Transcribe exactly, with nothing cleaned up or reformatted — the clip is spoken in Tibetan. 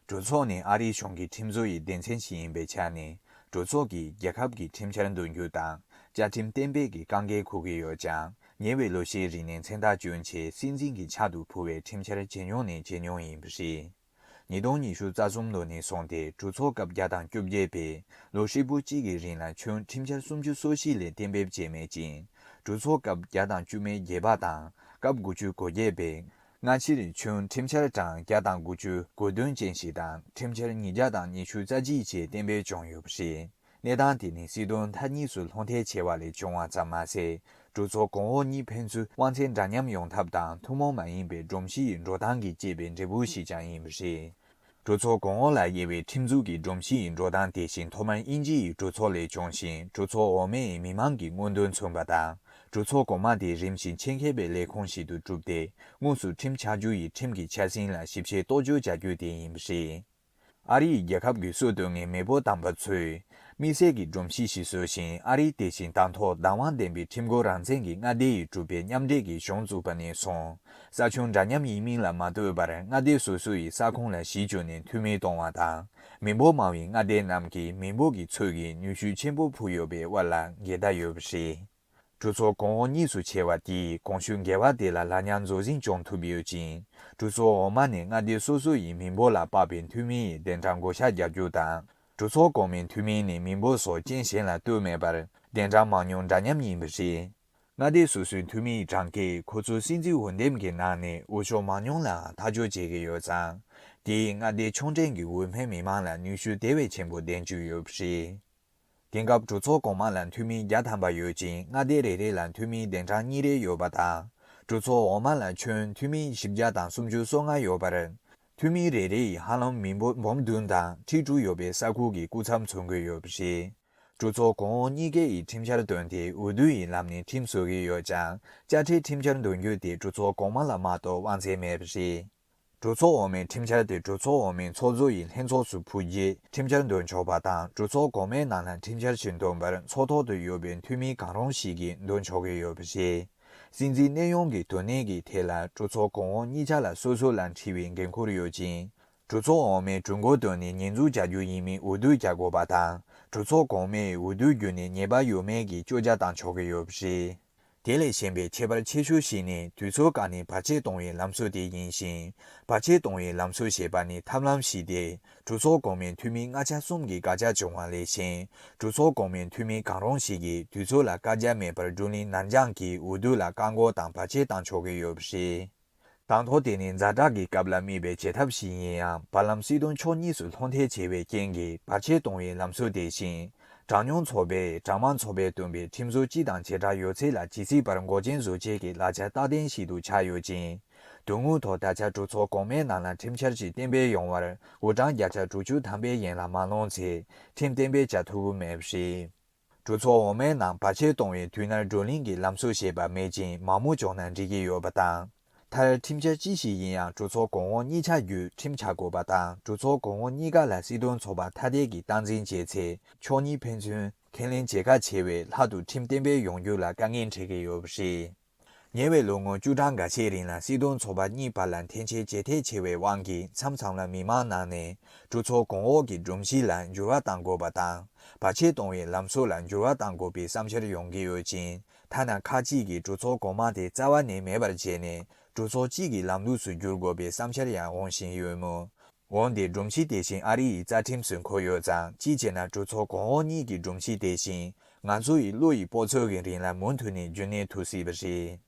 གྲོས་ཚོགས་ནི་ཨ་རིའི་གཞུང་གི་ཁྲིམས་བཟོ་ཡི་སྡེ་ཚན་ཞིག་ཡིན་པའི་ཆ་ནས། གྲོས་ཚོགས་ཀྱིས་རྒྱལ་ཁབ་ཀྱི་ཁྲིམས་འཆར་འདོན་རྒྱུ་དང་བཅའ་ཁྲིམས་གཏན་འབེབས་ཀྱི་དཀའ་འགལ་འཁུར་གྱི་ཡོད་ཀྱང་། ཉེ་བའི་ལོ་ཤས་རིང་ནས་མཚན་རྟགས་བསྐྱོན་ཆེད་སྲིད་འཛིན་གྱི་ཕྱག་ཏུ་ཕུལ་བའི་ཁྲིམས་འཆར་ཇེ་ཉུང་ནས་ཇེ་ཉུང་ཡིན་པ་རེད། ཉིས་སྟོང་ཉི་ཤུ་རྩ་གསུམ་ལོ་ནས་བཟུང་སྟེ་གྲོས་ཚོགས་སྐབས་བརྒྱ་དང་བཅོ་བརྒྱད་པས་ལོ་ཧྲིལ་པོ་གཅིག་གི་རིང་ལ་ཁྱོན་ཁྲིམས་འཆར་སུམ་ཅུ་སོ་བཞི་ལས་གཏན་འབེབས་བྱས་མེད་ཅིང་། གྲོས་ཚོགས་སྐབས་བརྒྱ་དང་བཅུ་མེད་བརྒྱད་པ་དང་སྐབས་དགུ་བཅུ་གོ་བརྒྱད་པས། སྔ་ཕྱིར་ཁྱོན་ཁྲིམས་འཆར་གྲངས་བརྒྱ་དང་དགུ་བཅུ་གོ་བདུན་ཅན་ཞིག་དང་ཁྲིམས་འཆར་ཉིས་བརྒྱ་དང་ཉི་ཤུ་རྩ་གཅིག་བཅས་གཏན་འབེབས་བྱུང་ཡོད་པ་རེད། གནས་སྟངས་དེ་ནི་སྲིད་དོན་མཐའ་གཉིས་སུ་ལྷུང་ཐལ་ཆེ་བ་ལས་བྱུང་བ་ཙམ་མ་ཟད། གྲོས་ཚོགས་གོང་འོག་གཉིས་ཕན་ཚུན་དབང་ཚད་འདྲ་མཉམ་ཡོང་ཐབས་དང་ཐུན་མོང་མ་ཡིན་པའི་སྒྲོམ་གཞི་ཡི་འགྲོ་སྟངས་ཀྱིས་བསྐྱེད་པའི་འབྲས་བུ་ཞིག་ཀྱང་ཡིན་པ་རེད། གྲོས་ཚོགས་གོང་འོག་ལ་དབྱེ་བའི་ཁྲིམས་འཛུགས་ཀྱི་སྒྲོམ་གཞི་ཡི་འགྲོ་སྟངས་དེ་བཞིན་ཐོག་མར་དབྱིན་ཇི་ཡི་གྲོས་ཚོགས་ལས་བྱུང་ཞིང་། གྲོས་ཚོགས་འོག་མའི་མི་མང་གི་མངོན་འདོད་མཚོན་པ་དང་། གྲོས་ཚོགས་གོང་མ་དེ་རིམ་བཞིན་ཆེད་མཁས་པའི་ལས་ཁུངས་ཤིག་ཏུ་གྲུབ་སྟེ། དངོས་སུ་ཁྲིམས་ཆགས་རྒྱུ་ཡི་ཁྲིམས་ཀྱི་འཆར་ཟིན་ལ་ཞིབ་བཤེར་རྟོག་དཔྱོད་བྱ་རྒྱུ་དེ་ཡིན་པ་རེད། ཨ་རིའི་རྒྱལ་ཁབ་ཀྱི་སྲོལ་གཏོད་མཁན་མེས་པོ་དམ་པ་ཚོས། དམིགས་བསལ་གྱི་སྒྲོམ་གཞི་ཞིག་བཟོ་ཞིང་། ཨ་རིའི་དེ་བཞིན་དང་ཐོག་བདག་དབང་ལྡན་པའི་ཁྲིམས་བཀོད་རང་བཙན་གྱི་མངའ་སྡེ་ཡིས་གྲུབ་པའི་མཉམ་འབྲེལ་གྱི་གཞུང་བཙུགས་པ་ནས་བཟུང་། ས་ཁྱོན་འདྲ་མཉམ་ཡིན་མིན་ལ་མ་ལྟོས་པར་མངའ་སྡེ་སོ་སོ་ཡི་ས་ཁོངས་ལ་གཞི་བཅོལ་ནས་འཐུས་མི་གཏོང་བ་དང་། མི་འབོར་མང་བའི་མངའ་སྡེ་རྣམས་ཀྱིས་མི་འབོར་གྱི་ཚོད་ཀྱིས་ནུས་ཤུགས་ཆེན་པོ་ཕུལ་ཡོད་པའི་དབར་ལ་འགལ་ཟླ་ཡོད་པ་རེད། གྲོས་ཚོགས་གོང་འོག་གཉིས་སུ་ཕྱེ་བ་དེས་གོང་ཞུས་འགལ་བ་དེ་ལ་ལྷག་ཉར་རྫོགས་ཟིན་བྱུང་ཐུབ་ཡོད་ཅིང་། གྲོས་ཚོགས་འོག་མ་ནས་མངའ་སྡེ་སོ་སོ་ཡི་མི་འབོར་ལ་དཔག་པའི་འཐུས་མི་ཡི་གདན་གྲངས་བགོ་བཤའ་རྒྱག་རྒྱུ་དང་། གྲོས་ཚོགས་གོང་མའི་འཐུས་མི་ནི་མི་འབོར་སོགས་རྐྱེན་གཞན་ལ་ལྟོས་མེད་པར་གདན་གྲངས་མང་ཉུང་འདྲ་མཉམ་ཡིན་པ་རེད། མངའ་སྡེ་སོ་སོའི་འཐུས་མིའི་གྲངས་ཀས་ཁོ་ཚོའི་སྲིད་འཛིན་འོས་འདེམས་ཀྱི་ནང་ནས་འོས་ཤོག་མང་ཉུང་ལའང་ཐག་གཅོད་བྱེད་ཀྱི་ཡོད་ཙང་། དེས་མངའ་སྡེའི་ཕྱོགས་འགྲན་གྱི་འོས་འཕེན་མི་མང་ལ་ནུས་ཤུགས་དེ་བས་ཆེན་པོ་ལྡན་རྒྱུ་ཡོད་པ་རེད། དེང་སྐབས་གྲོས་ཚོགས་གོང་མ་ལ་འཐུས་མི་བརྒྱ་ཐམ་པ་ཡོད་ཅིང་། མངའ་སྡེ་རེ་རེ་ལ་འཐུས་མིའི་གདན་གྲངས་གཉིས་རེ་ཡོད་པ་དང་། གྲོས་ཚོགས་འོག་མ་ལ་ཁྱོན་འཐུས་མི་བཞི་བརྒྱ་དང་སུམ་ཅུ་སོ་ལྔ་ཡོད་པར། འཐུས་མི་རེ་རེ་ཡིས་ཧ་ལམ་མི་འབོར་འབུམ་བདུན་དང་ཁྲི་དྲུག་ཡོད་པའི་ས་ཁུལ་གྱི་སྐུ་མཚམས་མཚོན་གྱི་ཡོད་པ་རེད། གྲོས་ཚོགས་གོང་འོག་གཉིས་ཀའི་ཁྲིམས་འཆར་བཏོན་ཏེ་འོས་བསྡུ་ཡི་ལམ་ནས་ཁྲིམས་བཟོ་གི་ཡོད་ཀྱང་། དཔྱ་ཁྲལ་ཁྲིམས་འཆར་འདོན་རྒྱུ་དེ་གྲོས་ཚོགས་གོང་མ་ལ་མ་གཏོགས་དབང་ཚད་མེད་པ་རེད། གྲོས་ཚོགས་འོག་མའི་ཁྲིམས་འཆར་དེ་གྲོས་ཚོགས་འོག་མའི་ཚོགས་གཙོ་ཡིས་ལྷན་ཚོགས་སུ་ཕུལ་རྗེས་ཁྲིམས་འཆར་འདོན་ཆོག་པ་དང་། གྲོས་ཚོགས་གོང་མའི་ནང་ལ་ཁྲིམས་འཆར་ཞིག་འདོན་པར་ཚོགས་ཐོག་ཏུ་ཡོད་པའི་འཐུས་མི་གང་རུང་ཞིག་གིས་འདོན་ཆོག་གི་ཡོད་པ་རེད། སྲིད་འཛིན་གནས་དབྱུང་གི་དོན་གནད་ཀྱི་ཐད་ལ་གྲོས་ཚོགས་གོང་འོག་གཉིས་ཆ་ལ་སོ་སོ་ལ་འཁྲི་བའི་འགན་ཁུར་ཡོད་ཅིང་། གྲོས་ཚོགས་འོག་མའི་གྲོས་འགོ་བཏོན་ནས་ཉེས་འཛུགས་བྱ་རྒྱུ་ཡིན་མིན་འོས་བསྡུ་བྱ་དགོས་པ་དང་། གྲོས་ཚོགས་གོང་མས་འོས་བསྡུ་བརྒྱུད་ནས་ཉེས་པ་ཡོད་མེད་ཀྱི་བཅོ་རྒྱ་བཏང་ཆོག་གི་ཡོད་པ་རེད། དེ་ལས་གཞན་པའི་ཁྱད་པར་ཆེ་ཤོས་ཤིག་ནི་དུས་ཚོད་བཀག་ནས་བར་ཆད་གཏོང་བའི་ལམ་སྲོལ་དེ་ཡིན་ཞིང་། བར་ཆད་གཏོང་བའི་ལམ་སྲོལ་ཞེས་པ་ནི་ཐབས་ལམ་ཞིག་སྟེ། གྲོས་ཚོགས་གོང་མའི་འཐུས་མི་ལྔ་ཆ་གསུམ་གྱིས་དགག་བྱ་བྱུང་བ་ལས་གཞན། གྲོས་ཚོགས་གོང་མའི་འཐུས་མི་གང་རུང་ཞིག་གིས་དུས་ཚོད་ལ་བཀག་རྒྱ་མེད་པར་བགྲོ་གླེང་ནར་འགྱངས་ཀྱིས་འོས་བསྡུ་ལ་བཀག་འགོག་དང་བར་ཆད་བཏང་ཆོག་གི་ཡོད་པ་རེད། དང་ཐོག་དེ་ནི་ཛ་དྲག་གི་སྐབས་ལ་དམིགས་པའི་བྱེད་ཐབས་ཤིག་ཡིན་ཡང་། བར་ལམ་སྲིད་དོན་ཕྱོགས་གཉིས་སུ་ལྷུང་ཐལ་ཆེ་བའི་རྐྱེན་གྱིས་བར་ཆད་གཏོང་བའི་ལམ་སྲོལ་དེ་བཞིན། གྲངས་ཉུང་ཚོགས་པས་གྲངས་མང་ཚོགས་པས་བཏོན་པའི་ཁྲིམས་བཟོ་སྤྱི་དང་བྱེ་བྲག་ཡོད་ཚད་ལ་ཇི་སྲིད་བར་འགོག་རྐྱེན་བཟོ་བྱེད་ཀྱི་ལག་ཆ་རྟག་བརྟན་ཞིག་ཏུ་ཆགས་ཡོད་ཅིང་། དོན་དངོས་ཐོག་ད་ཆ་གྲོས་ཚོགས་གོང་མའི་ནང་ལ་ཁྲིམས་འཆར་ཞིག་གཏན་འབེབས་ཡོང་བར་འོས་གྲངས་བརྒྱ་ཆ་དྲུག་ཅུ་ཐམ་པའི་ཡན་ལ་མ་ལོངས་ཚེ་ཁྲིམས་གཏན་འབེབས་བྱ་ཐུབ་ཀྱི་མེད་པ་རེད། གྲོས་ཚོགས་འོག་མའི་ནང་བར་ཆད་གཏོང་བའི་དུས་ནར་བགྲོ་གླེང་གི་ལམ་སྲོལ་ཞེས་པ་མེད་ཅིང་མང་མོ་བྱུང་ན་འགྲིག་གི་ཡོད་པ་དང་། མཐར་ཁྲིམས་འཆར་ཅི་ཞིག་ཡིན་ཡང་གྲོས་ཚོགས་གོང་འོག་གཉིས་ཆ་བརྒྱུད་ཁྲིམས་ཆགས་དགོས་པ་དང་། གྲོས་ཚོགས་གོང་འོག་གཉིས་ཀ་ལ་སྲིད་དོན་ཚོགས་པ་ཐ་དད་ཀྱིས་སྟངས་འཛིན་བྱས་ཚེ་ཕྱོགས་གཉིས་ཕན་ཚུན་ཁས་ལེན་བྱེད་དཀའ་ཆེ་བས་ལྷག་ཏུ་ཁྲིམས་གཏན་འབེབས་ཡོང་རྒྱུ་ལ་དཀའ་ངལ་འཕྲད་ཀྱི་ཡོད་པ་རེད། ཉེ་བའི་ལོ་ངོ་བཅུ་གྲངས་འགའ་ཤས་རིང་ལ་སྲིད་དོན་ཚོགས་པ་གཉིས་བར་ལ་འཐེན་འཁྱེར་ཇེ་ཐད་ཆེ་བའི་དབང་གིས་མཚམས་མཚམས་ལ་མི་མང་ནང་ནས་གྲོས་ཚོགས་གོང་འོག་གི་སྒྲོམ་གཞི་ལ་འགྱུར་བ་གཏང་དགོས་པ་དང་། བར་ཆད་གཏོང་བའི་ལམ་སྲོལ་ལ་འགྱུར་བ་གཏང་དགོས་པའི་བསམ་འཆར་ཡོང་གི་ཡོད་ཅིང་། ཐ་ན་ཁག་ཅིག་གིས་གྲོས་ཚོགས་གོང་མ་དེ་རྩ་བ་ནས་མེད་པར་བྱས་ནས་གྲོས་ཚོགས་གཅིག་གི་ལམ་ལུགས་སུ་བསྒྱུར་དགོས་པའི་བསམ་འཆར་ཡང་འོང་བཞིན་ཡོད་མོད། འོན་ཏེ་སྒྲོམ་གཞི་དེ་བཞིན་ཨ་རི་ཡི་རྩ་ཁྲིམས་སུ་འཁོད་ཡོད་ཙང་། གཅིག་བྱས་ན་གྲོས་ཚོགས་གོང་འོག་གཉིས་ཀྱི་སྒྲོམ་གཞི་དེ་བཞིན་ང་ཚོ་ཡི་བློ་ཡི་སྤོབས་ཚོད་ཀྱི་རིང་ལ་མུ་མཐུད་ནས་རྒྱུན་གནས་ཐུབ་སྲིད་པ་རེད།